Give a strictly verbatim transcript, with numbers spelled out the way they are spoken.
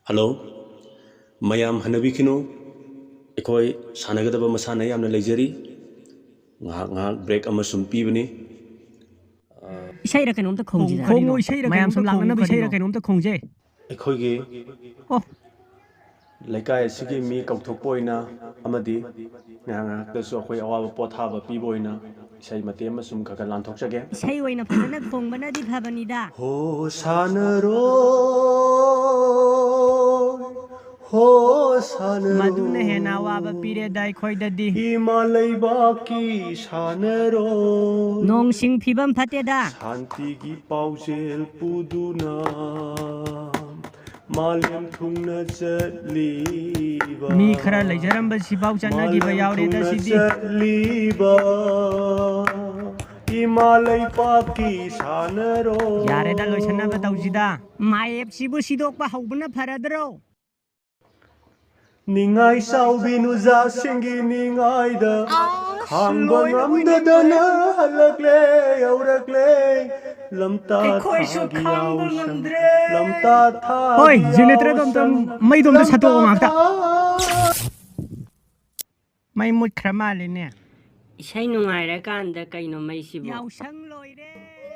Hello, ꯃꯌꯥꯝ ꯍꯟꯅꯕꯤꯈꯤꯅꯨ꯫ ꯑꯩꯈꯣꯏ ꯁꯥꯟꯅꯒꯗꯕ ꯃꯁꯥꯟꯅ ꯌꯥꯝꯅ ꯂꯩꯖꯔꯤ꯫ ꯉꯥꯏꯍꯥꯛ ꯉꯥꯏꯍꯥꯛ ꯕ꯭ꯔꯦꯛ ꯑꯃ ꯁꯨꯝ ꯄꯤꯕꯅꯤ꯫ ꯏꯁꯩꯔ ꯀꯩꯅꯣꯝꯇ ꯈꯣꯡꯁꯤꯗ꯫ ꯈꯣꯡꯉꯣ, ꯏꯁꯩꯔ ꯃꯌꯥꯝ ꯁꯨꯝ ꯀꯩꯅꯣꯝꯇ ꯂꯥꯛꯅꯅꯕ ꯈꯣꯡꯉꯣ ꯏꯁꯩꯔ ꯀꯩꯅꯣ꯫ ꯀꯩꯅꯣꯝꯇ ꯈꯣꯡꯁꯦ꯫ ꯑꯩꯈꯣꯏꯒꯤ ꯑꯣ꯫ ꯂꯩꯀꯥꯏ ꯑꯁꯤꯒꯤ ꯃꯤ ꯀꯧꯊꯣꯛꯄ ꯑꯣꯏꯅ ꯑꯃꯗꯤ ꯉꯥꯏꯍꯥꯛ ꯉꯥꯏꯍꯥꯛꯇꯁꯨ ꯑꯩꯈꯣꯏ ꯑꯋꯥꯕ ꯄꯣꯊꯥꯕ ꯄꯤꯕ ꯑꯣꯏꯅ ꯏꯁꯩ ꯃꯇꯦꯛ ꯑꯃ ꯁꯨꯝ ꯈꯔ ꯈꯔ ꯂꯥꯟꯊꯣꯛꯆꯒꯦ꯫ ꯏꯁꯩ ꯑꯣꯏꯅ ꯐꯖꯅ ꯈꯣꯡꯕꯅꯗꯤ ꯐꯕꯅꯤꯗ꯫ ꯍꯣ ꯁꯥꯟꯅꯔꯣꯏ, ꯍꯣ ꯁꯥꯟꯅꯔꯣꯏ꯫ ꯃꯗꯨꯅ ꯍꯦꯟꯅ ꯑꯋꯥꯕ ꯄꯤꯔꯦꯗ ꯑꯩꯈꯣꯏꯗꯗꯤ꯫ ꯏꯃꯥ ꯂꯩꯕꯥꯛꯀꯤ ꯁꯥꯟꯅꯔꯣꯏ꯫ ꯅꯣꯡꯁꯤꯡ ꯐꯤꯕꯝ ꯐꯠꯇꯦꯗ꯫ ꯁꯥꯟꯇꯤꯒꯤ ꯄꯥꯎꯖꯦꯜ ꯄꯨꯗꯨꯅ ꯃꯥꯂꯦꯝ ꯊꯨꯡꯅ ꯆꯠꯂꯤꯕ꯫ ꯃꯤ ꯈꯔ ꯂꯩꯖꯔꯝꯕꯁꯤꯐꯥꯎ ꯆꯠꯅꯈꯤꯕ ꯃꯥꯂꯦꯝ ꯌꯥꯎꯔꯦꯗ ꯊꯨꯡꯅ ꯁꯤꯗꯤ꯫ ꯆꯠꯂꯤꯕ ꯏꯃꯥ ꯂꯩꯄꯥꯛꯀꯤ ꯁꯥꯟꯅꯔꯣꯏ꯫ ꯌꯥꯔꯦꯗ, ꯂꯣꯏꯁꯟꯅꯕ ꯇꯧꯁꯤꯗ꯫ ꯃꯥꯌꯦꯞꯁꯤꯕꯨ ꯁꯤꯗꯣꯛꯄ ꯍꯧꯕꯅ ꯐꯔꯗ꯭ꯔꯣ? ꯅꯤꯡꯉꯥꯏ ꯆꯥꯎꯕꯤ ꯅꯨꯖꯥꯁꯤꯡꯒꯤ ꯅꯤꯡꯉꯥꯏꯗ ꯑꯁ, ꯈꯥꯡꯕ ꯂꯣꯏꯔꯦ, ꯉꯝꯗꯗꯅ ꯂꯣꯏꯔꯦ꯫ ꯍꯜꯂꯛꯂꯦ, ꯌꯧꯔꯛꯂꯦ꯫ ꯂꯝꯇꯥ ꯑꯩꯈꯣꯏꯁꯨ ꯊꯥꯒꯤ ꯈꯥꯡꯕ ꯌꯥꯎꯁꯪ, ꯉꯝꯗ꯭ꯔꯦ꯫ ꯂꯝꯇꯥ ꯊꯥꯒꯤ ꯍꯣꯏ, generator ꯗꯣ ꯑꯝꯇ, ꯌꯥꯎꯁꯪ, ꯃꯩꯗꯣ ꯑꯝꯇ ꯁꯠꯇꯣꯛꯑꯣ ꯂꯝꯇꯥ ꯉꯥꯛꯇ꯫ ꯊꯥ- ꯃꯩ ꯃꯨꯠꯈ꯭ꯔ ꯃꯥꯜꯂꯦꯅꯦ꯫ ꯏꯁꯩ ꯅꯨꯡꯉꯥꯏꯔꯀꯥꯟꯗ ꯀꯩꯅꯣ ꯃꯩꯁꯤꯕꯨ? ꯌꯥꯎꯁꯪ ꯂꯣꯏꯔꯦ꯫